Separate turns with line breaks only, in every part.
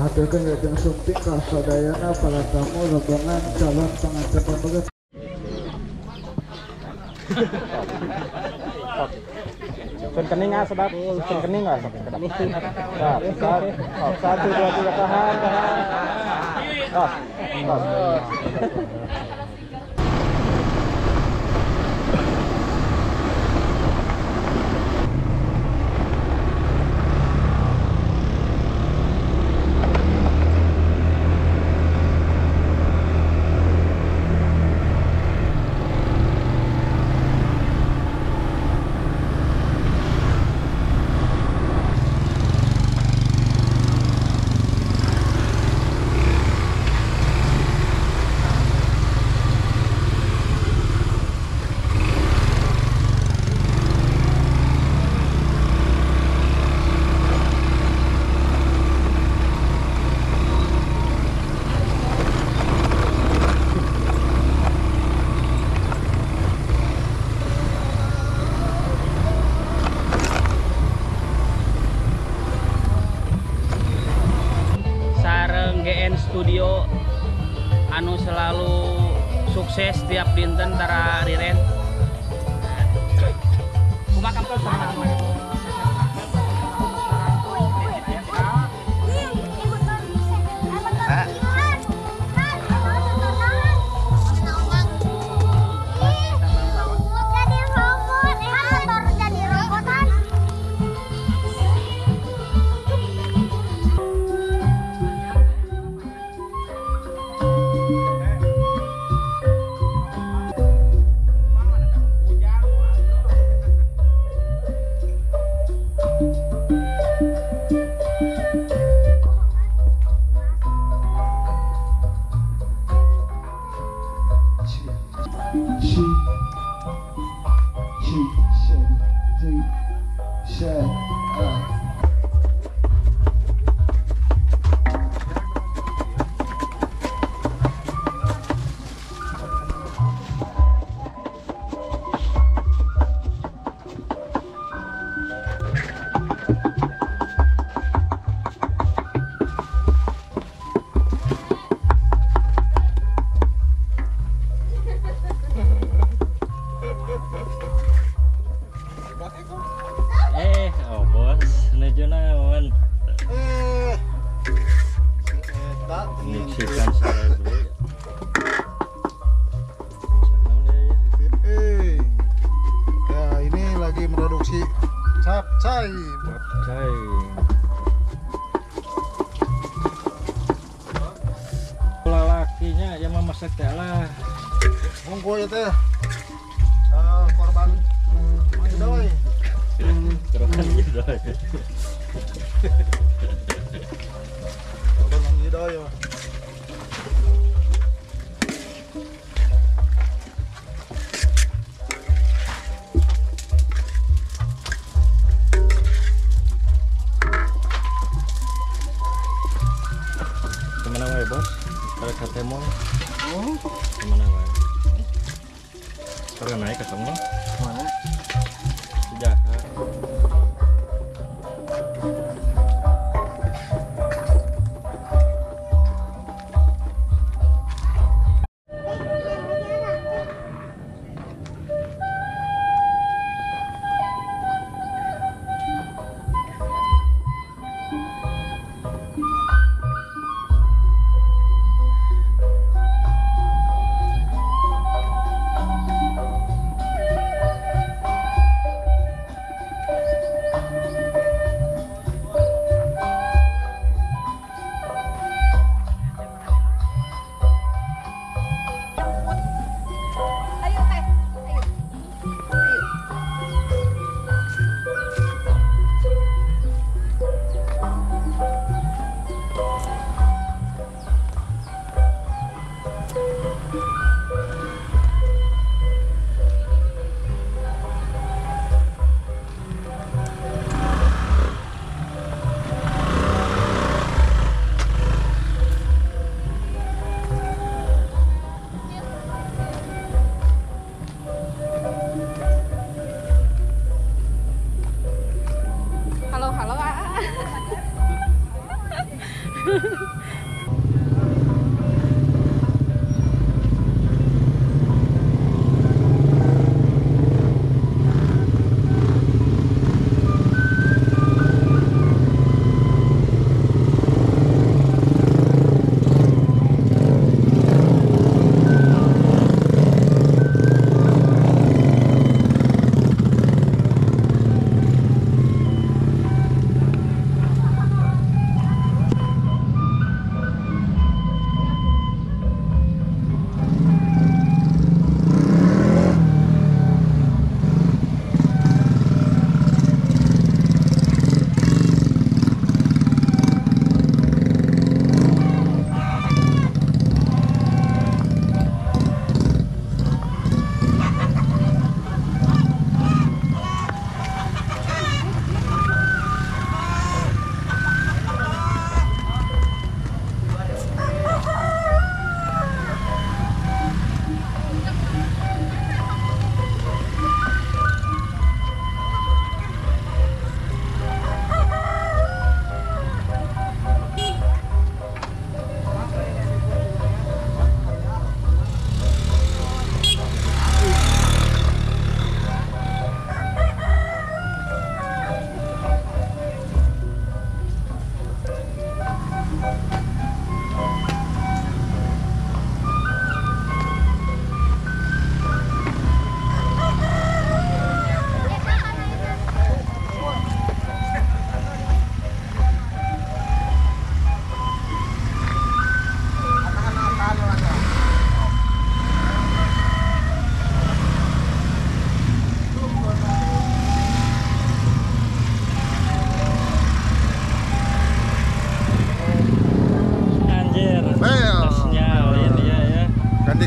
Aturkeun wilujeng sumping ka sadayana para tamu rombongan calon pengantin pameget.
Sun kening ah sedap, sun kening ah sedap. Satu, dua, tiga, tahan, tahan. Tos, tos.
GN Studio anu selalu sukses tiap dinten tara riren. Kumaha kampus sama.
Oh bos, nuju naon? Menyaksikan saya dulu.
Ya, ini lagi produksi capcay.
Capcay. Lelakinya yang memasak teh lah.
Monggo ya teh. Korban Mang Idoy.
Korban Idoy.
Korban Mang Idoy ya.
Kemana wae bos? Kalau ke Temon. Oh. Kemana wae? Pernah naik ke Temon?
Mana?
Tidak.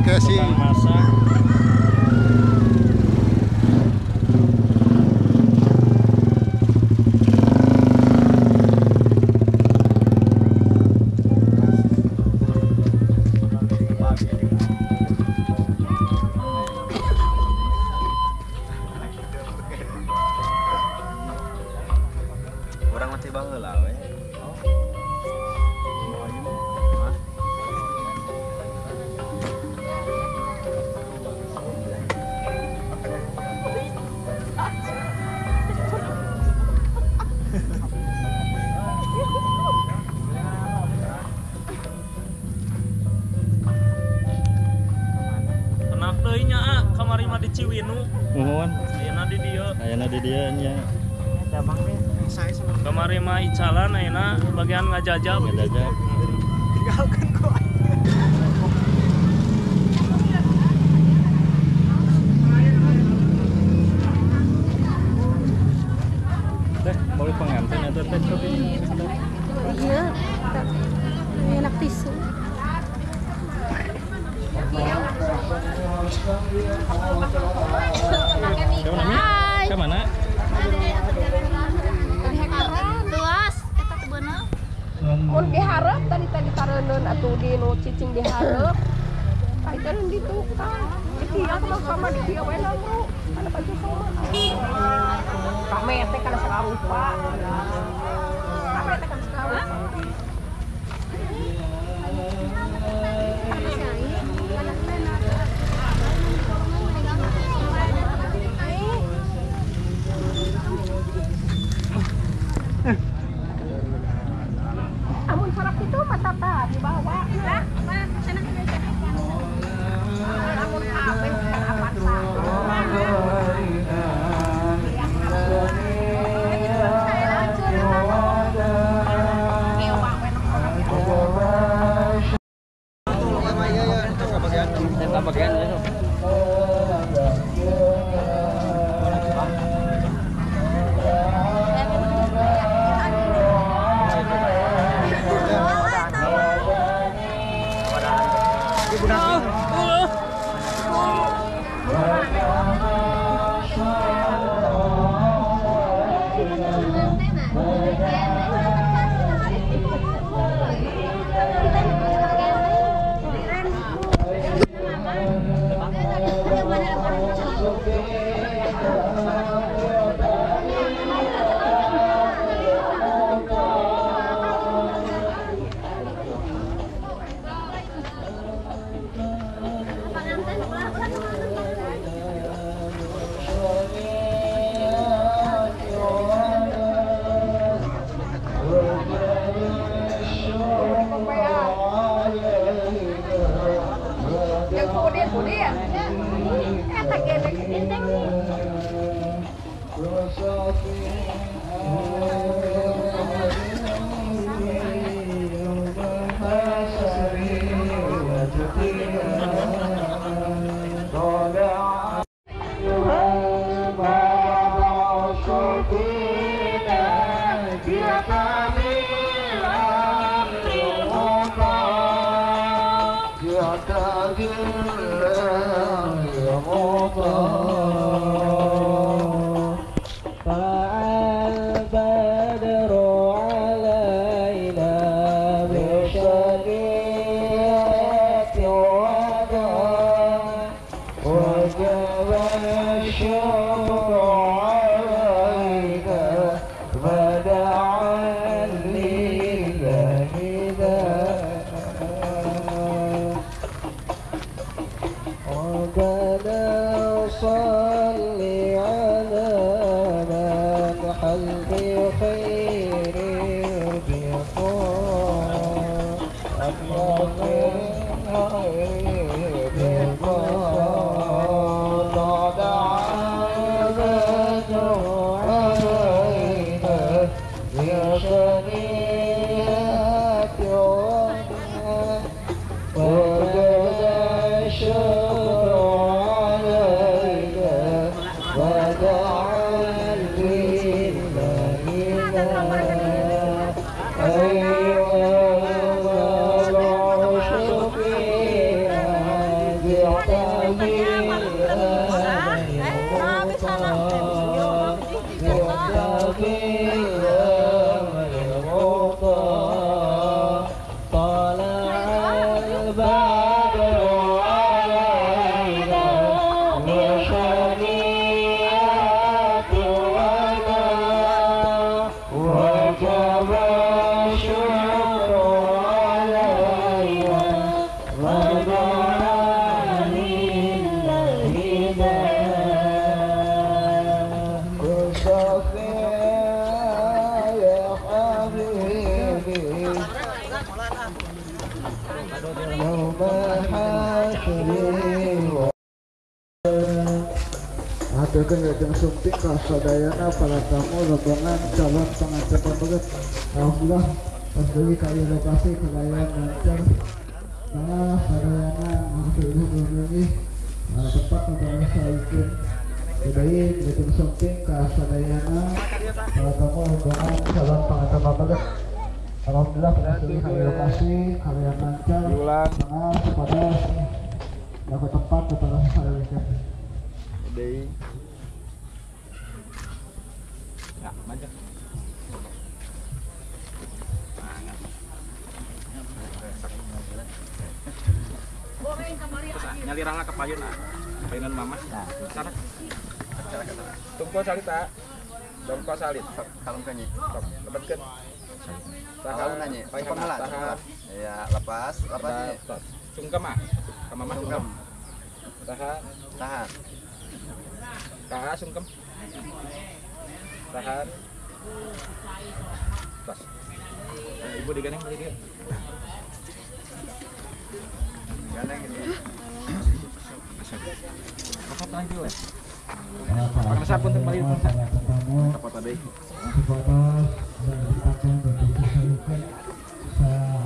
Kesi.
Tukang masak.
Orang mati baheula we.
Enak deui nya ah, kamari mah di Ciwinu.
Nuhun.
Ayeuna di dieu.
Ayeuna di dieu nya.
Kamari mah icalan ayeuna bagian ngajajab.
Ngajajab.
Tinggalkan kok.
Teh, boleh pengantin atau teh kopi?
Iya. Enak tisu.
Hai. Ke mana?
Luas, eta teu beunang.
Mun dihareup tadi tadi tareundeun atuh di nu cicing dihareup. Ai teh di tukang. Di dieu mah sama di dieu we bro. Kana baju sama. Kame teh kana sakarupa. Kame teh kana sakarupa. Amun sarap itu mah tata dibawa.
Lah, mah cenah.
Amun kabeh kan apaan sa.
Bagian itu.
Yang pudih ya? Eta gede.
أيها المبعوث فينا Haturkeun wilujeng sumping ka sadayana para tamu rombongan calon pengantin pameget. Alhamdulillah pas deui ka ieu lokasi kaayaan lancar. Nah, sadayana alhamdulillah memenuhi tempat untuk saikeun. Deui wilujeng sumping ka sadayana para tamu rombongan calon pengantin pameget. Alhamdulillah pas deui ka ieu lokasi kaayaan lancar. Nah, supados dapat tempat untuk saikeun.
Deui. Ya, maju.
Nyalirahlah ke payun, payunan mama. Sana. Tungko salit, Pak. Dongko salit.
Kalung kanyi.
Lebetkeun.
Tahan nanya. Tahan. Ya, lepas, lepas.
Sungkem ah. Ka mama sungkem. Tahan.
Tahan.
Tahan sungkem. Tahan. Pas. Ibu digandeng balik dia.
Gandeng ini.
Apa lagi le? Pakai sabun teh balik. Apa tadi?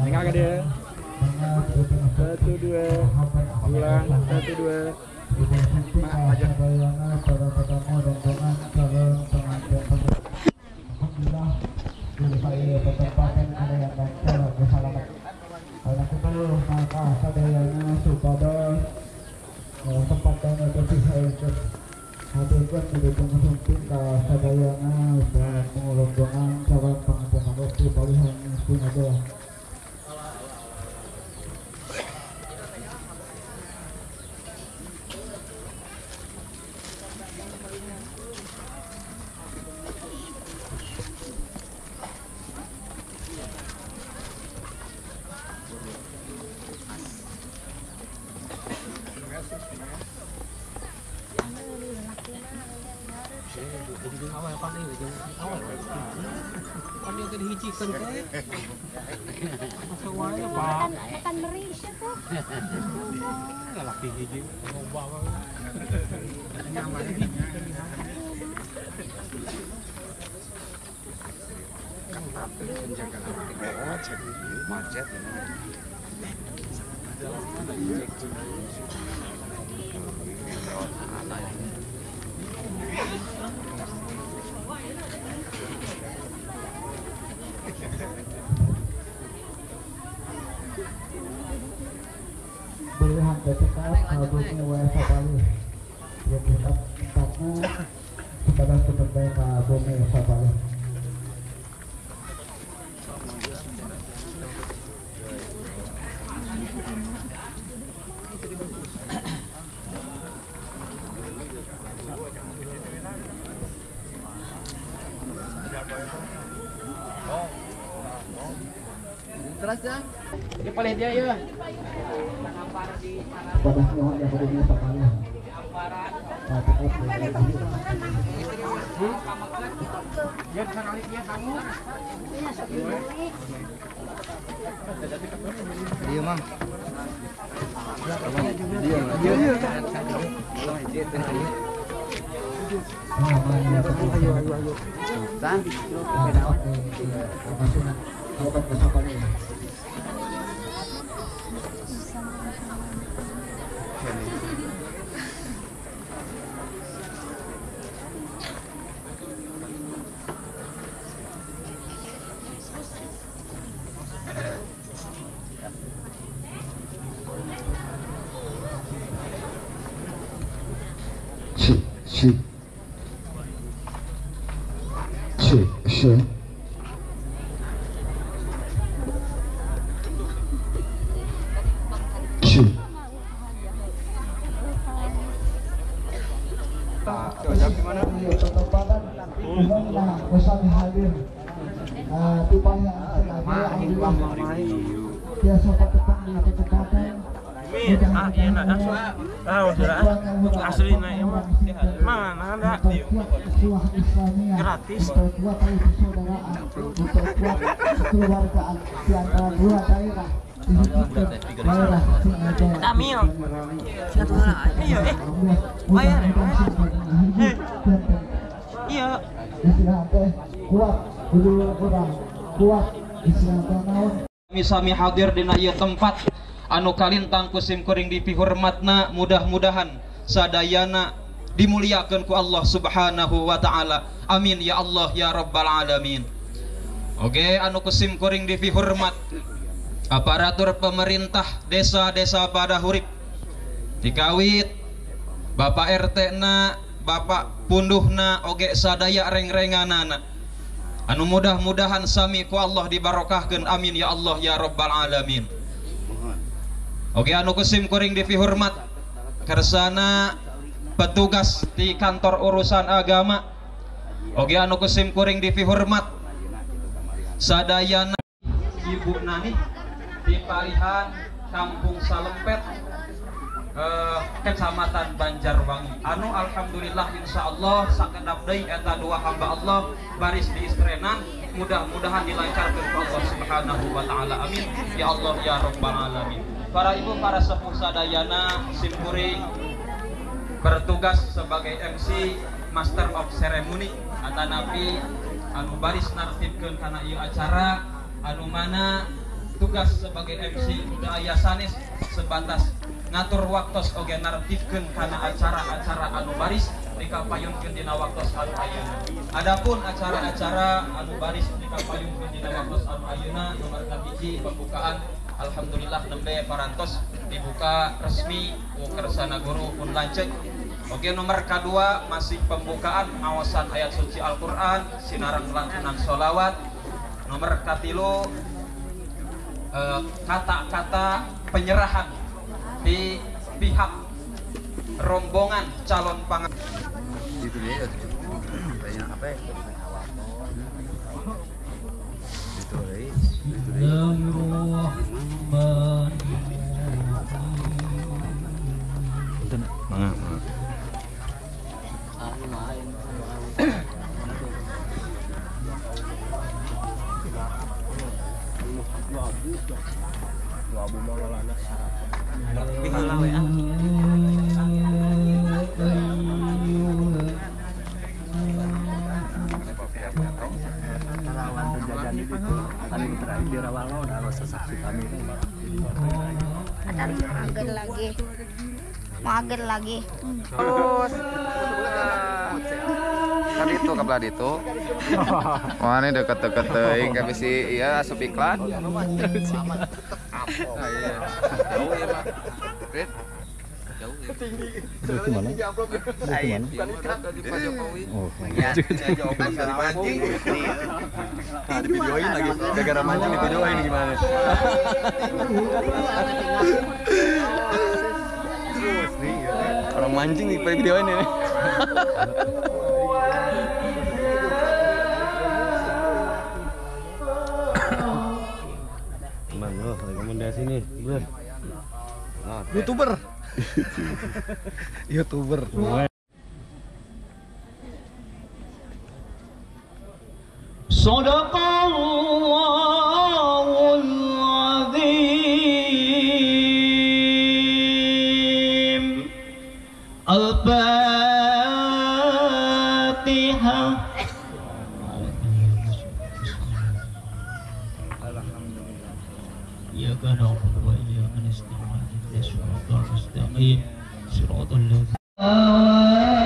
Tinggal ke dia. 1 2. Ulang 1 2.
Mak aja.
Makan meri siapa?
Laki hiji
macet.
Belihan cekap kabutnya WSA Bali yang tetap tempatnya kepada sebagai kabutnya WSA Bali.
Terus ya?
Ini paling dia ya.
Pada yang kabutnya Bali.
Iya, Mang. Iya, iya. San.
Cek cek cek.
Asli na mah mana ada gratis. Tamil. Iya, bayar ya. Iya.
Sami hadir dina ieu tempat anu kalintang ku sim kuring dipihormatna, mudah-mudahan sadayana dimuliakeun ku Allah Subhanahu wa taala. Amin ya Allah ya rabbal alamin. Oke, anu ku sim kuring dipihormat aparatur pemerintah desa-desa pada hurip dikawit Bapak RT na, Bapak punduhna, oge sadaya reng-renganana anu mudah-mudahan sami ku Allah dibarokahkeun. Amin ya Allah ya rabbal alamin. Oke, anu kusim kuring dipihormat kersana petugas di kantor urusan agama. Oke, anu kusim kuring dipihormat sadayana Ibu Nani di Palihan Kampung Salempet, Kecamatan Banjarwangi. Anu alhamdulillah insyaallah sakedap deui eta dua hamba Allah baris diistrenan, mudah-mudahan dilancarkeun ku Allah Subhanahu wa taala. Amin ya Allah ya rabbal alamin. Para ibu, para sepuh sadayana, simkuring bertugas sebagai MC Master of Ceremony atanapi anu baris nartibkeun kana ieu acara, anu mana tugas sebagai MC udah aya sanes sebatas ngatur waktos oge nartibkeun kana acara-acara anu baris dikapayunkeun dina waktos anu ayeuna. Adapun acara-acara anu baris dikapayunkeun dina waktos anu ayeuna, nomor kahiji pembukaan alhamdulillah nembe parantos dibuka resmi ku kersana guru pun lanceuk. Oke, nomor kedua masih pembukaan awasan ayat suci Al-Qur'an sinaran lantunan sholawat. Nomor katilu kata-kata penyerahan di pihak rombongan calon pangan.
Mager lagi.
Terus kan itu kebelah itu. Wah, ini deket-deket teuing ka bisi ieu asup iklan. Nah, iya. Jauh ya, Pak. Jauh ya.
Itu mana? Itu
mana?
Oh,
mancing. Nah, divideoin lagi. Gara-gara mancing divideoin gimana? Orang mancing di videoin ini.
Teman lo rekomendasi nih, bro.
YouTuber. YouTuber.
Sadaqallahul azim. Al-Fatihah. Iyyaka na'budu wa iyyaka nasta'in ihdinas siratal mustaqim siratal ladzina an'amta.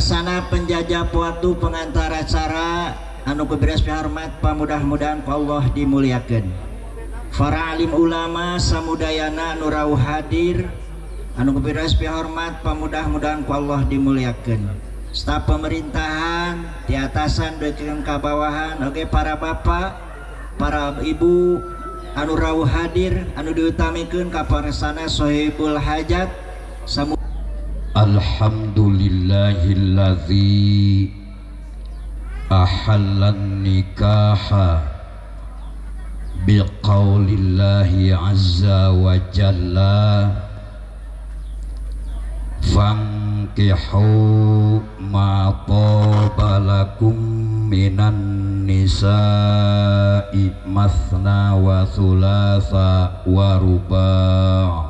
Parasana penjajah waktu pengantar acara anu kuberes pihormat pamudah-mudahan ku Allah dimuliakeun. Para alim ulama samudayana anu rawuh hadir anu kuberes pihormat pamudah-mudahan ku Allah dimuliakeun. Staf pemerintahan di atasan dugi ka bawahan oge para bapak, para ibu anu rawuh hadir anu diutamikeun ka parasana sohibul hajat samu.
Alhamdulillahillazi ahallan nikaha biqaulillahi azza wa jalla fankihu ma taba lakum minan nisa'i matsna wa thulatha wa ruba'.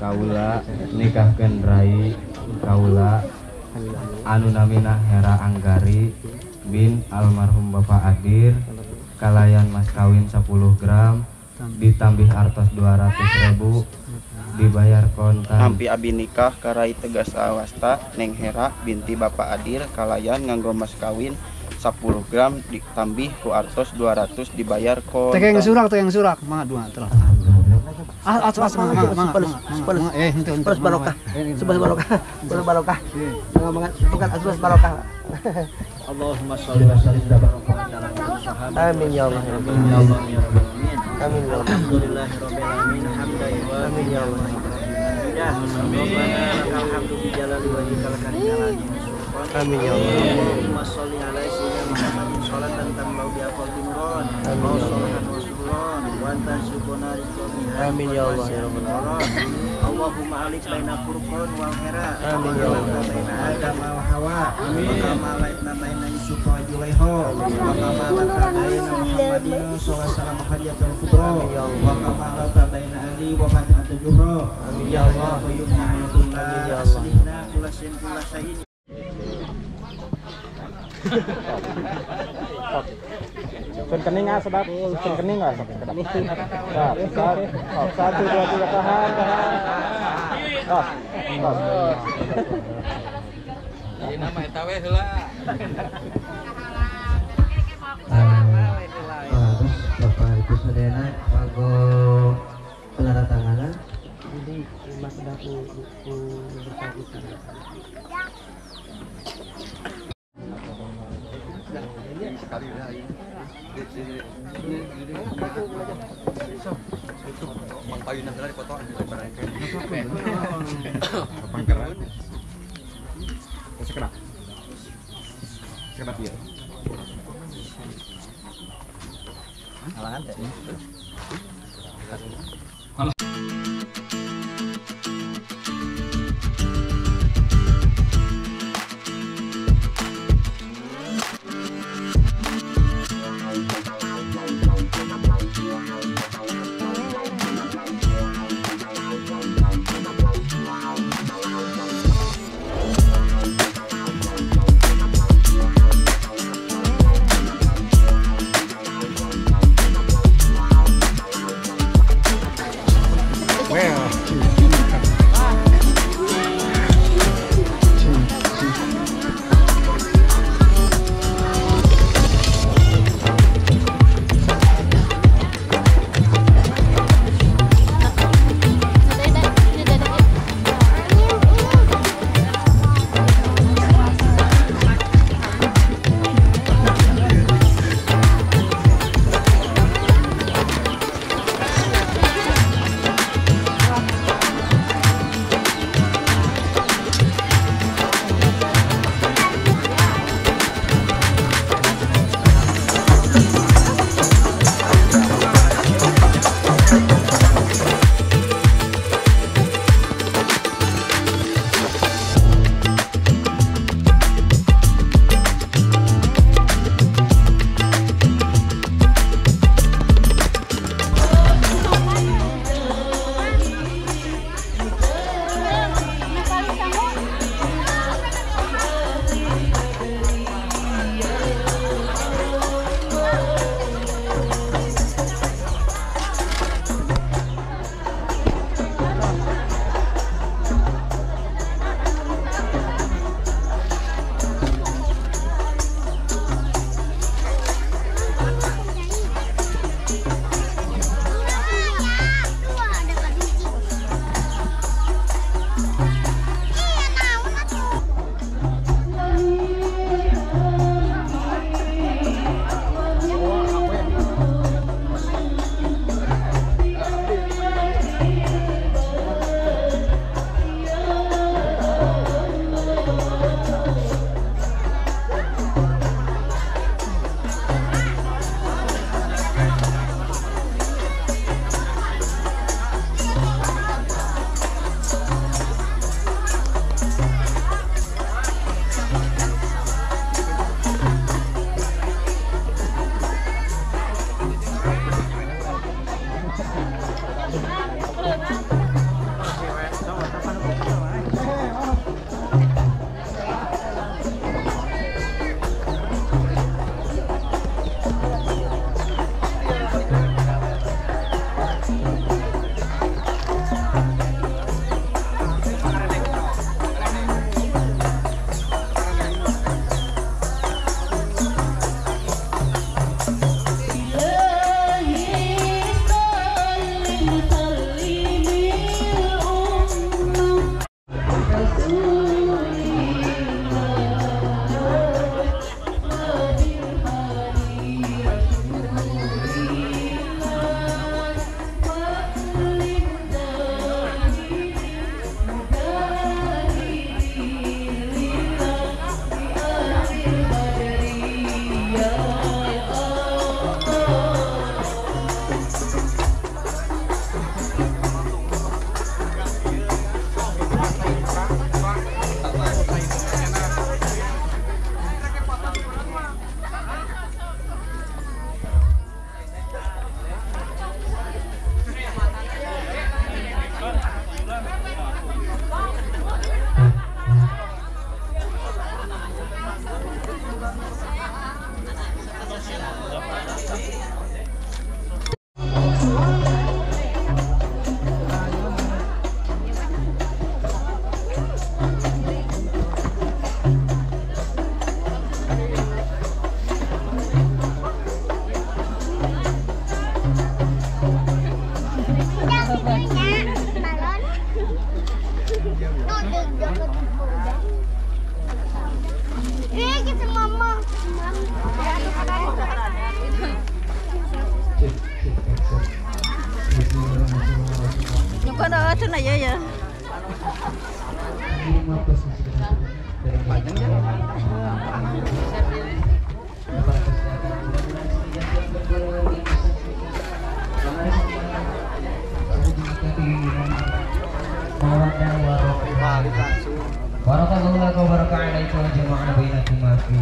Kaula nikahkeun rai kaula anu namina Hera Anggari bin almarhum Bapak Adir kalayan mas kawin 10 gram ditambih artos 200.000 dibayar kontan.
Nampi abi nikah karai tegas awasta Neng Hera binti Bapak Adir kalayan nganggo mas kawin 10 gram ditambih ku artos 200 dibayar kontan.
Tekeng surak mangga dua terus. Sebelas barokah, sebelas barokah, sebelas barokah, sebelas barokah.
Allahumma sholli wa sallim ala
Amin ya Allah.
Amin ya Allah ya Rabbal alamin.
Amin ya Allah.
Alhamdulillahirabbil alamin hamdan wa
amin ya Allah.
Rabbana lakal hamdu bi jalali wajhikal karim.
Amin ya Allah.
Allahumma sholli ala sayyidina Muhammadin sholatan tamlau bi qalbi nuran wa sholahan wa sururan wa anta sukuna rizqan.
Amin ya Allah ya Rabbal alamin.
Allahumma alif baina furqan wal hera.
Amin ya Allah.
Baina Adam wa Hawa. Amin. Wa kama laitna baina Yusuf wa Julaiha. Wa kama laitna baina Muhammadin sallallahu alaihi wasallam hadiyatul kubra. Wa kama laitna baina Ali wa Fatimah Zuhra.
Amin ya Allah.
Amin ya Allah. Aslihna kulasin kulasain.
Sun kening ah sedap, sun kening ah sedap. Satu, dua, tiga, tahan, tahan. Tos, tos.
Ini nama eta we heula.
Terus Bapak Ibu sadayana kanggo penandatanganan.
Jadi mas daku bersangkutan.
Sekali udah ini. Itu Mang Payun heula dipoto bareng.
Sekedap. Sekedap ieu.
Halangan teh.
Gitu mama.
Nyukan cenah ya ya.
Warahmatullahi wabarakatuh. Jamaah bainakum fi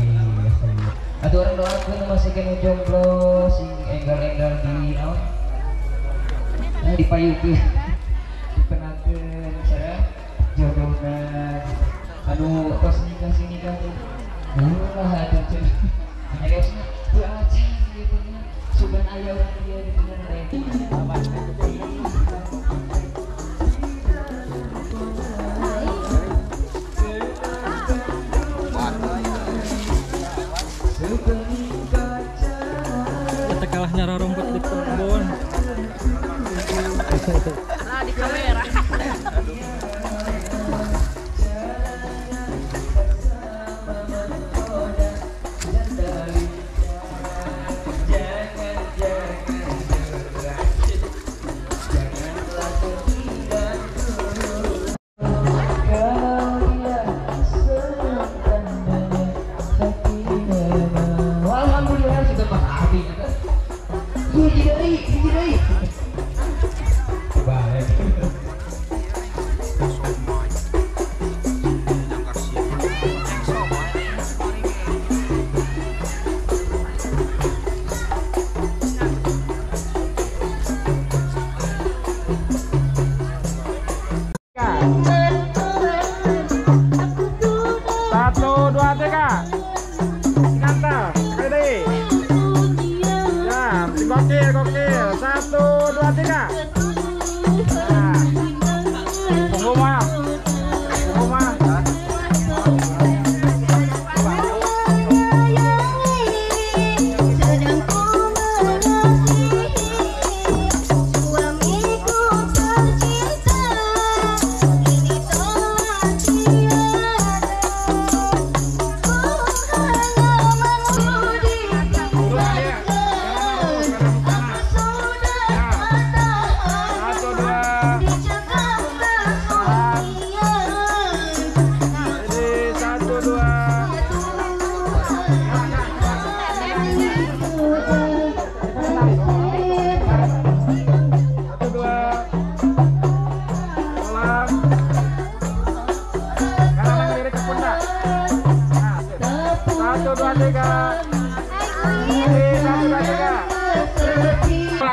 khair. Atuh urang doakeun masih kena jomblo sing enggal-enggal di naon? Nah, dipayukeun. Dipenangkeun sareng jodohna anu tos nikah sing nikah teh. Ulah atuh cenah. Nyariosna teu acan gitu nya. Sugan aya urang ieu gitu nya.
Kita kalah nyara rumput di kebun.
Nah, di kamera.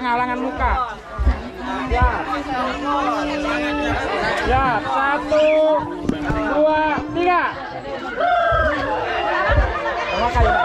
Halangan muka. Ya. Ya, 1, 2, 3. Sama kayak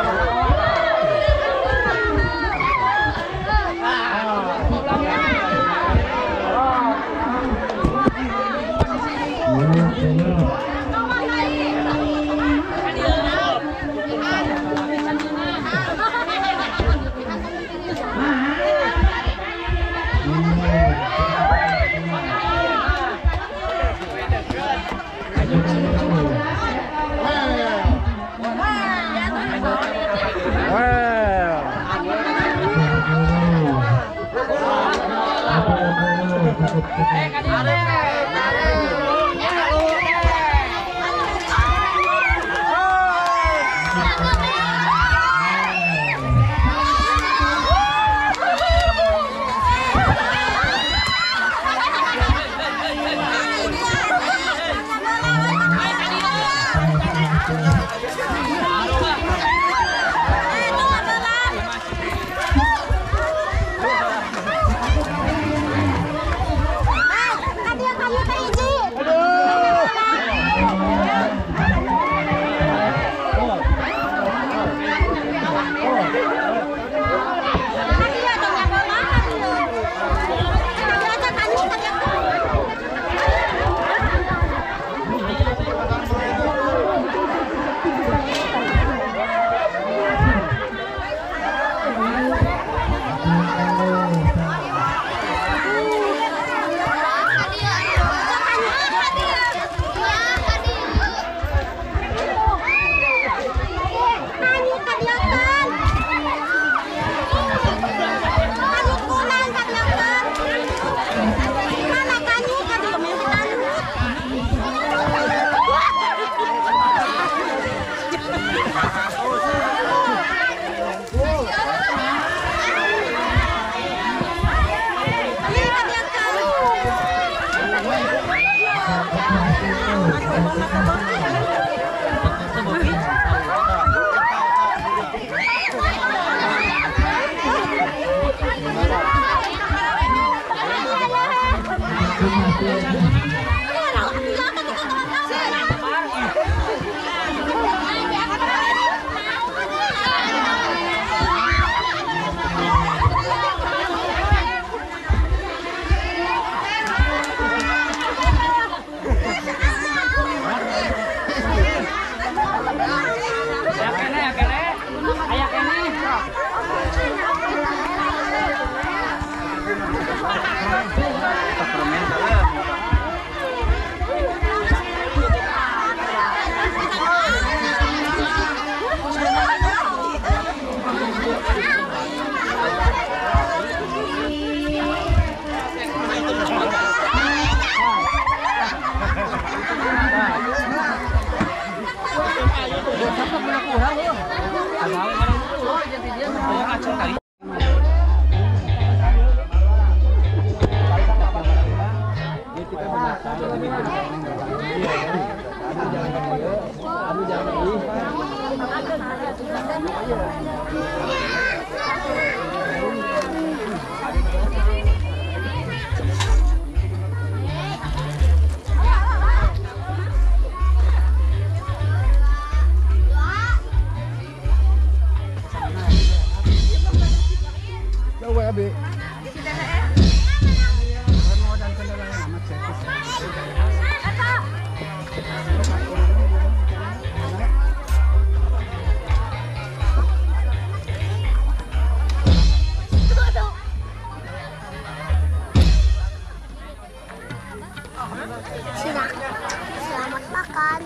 Selamat makan.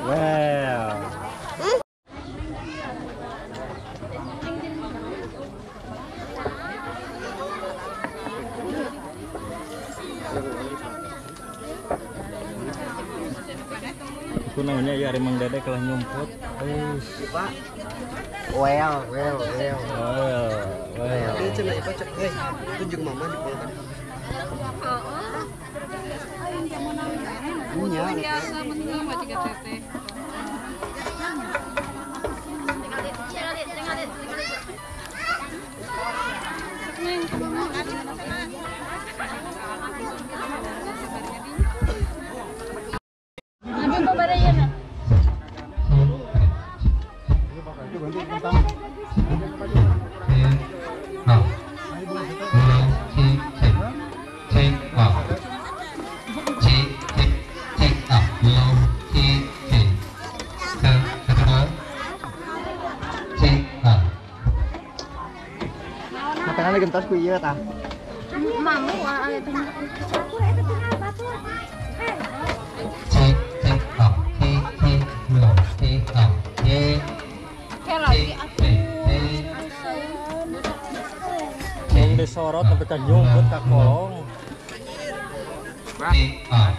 Well. Ku namanya ya Mang Dede kalah nyumput. Pak.
Well, well, well.
Well, well.
Itu cenah ieu cek heuh. Itu jeung mama di polkan. Nya.
Biasa penting mah jiga teteh.
Makanannya gentos ku ieu tah.
Mamu aya teh.
C C A C C L C A C C
Yang disorot sampai ka nyumput ka kolong.
C A